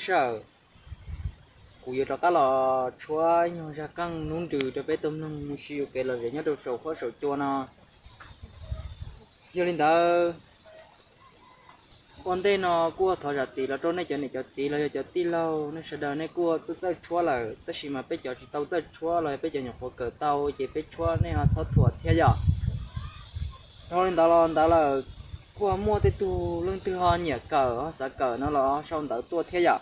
Sawm, kuv yuav rov qab los tshuab ib nyuag zaj keeb hnub nrws rau peb tau mloog mus sib yuav kev lom zem nyob rau saum huab saum cua no. Yog li ntawd, ua ntej no kuj thov zam txim los rau nej cov niam cov txiv los yog cov tij laug nej sawv daws, nej kuj txawj txawj tshuab lawm tab sis mas peb cov tsis tau txawj tshuab los yog peb cov nyuam qhuav kawm tau ces peb tshuab nej ho txhob thuam thiab yom. Dhau li ntawd los ntawd lawm, kuj muaj tej tug leej twg ho nyiam kawm ho xav kawm no los sau ntawv tuaj thiab yom.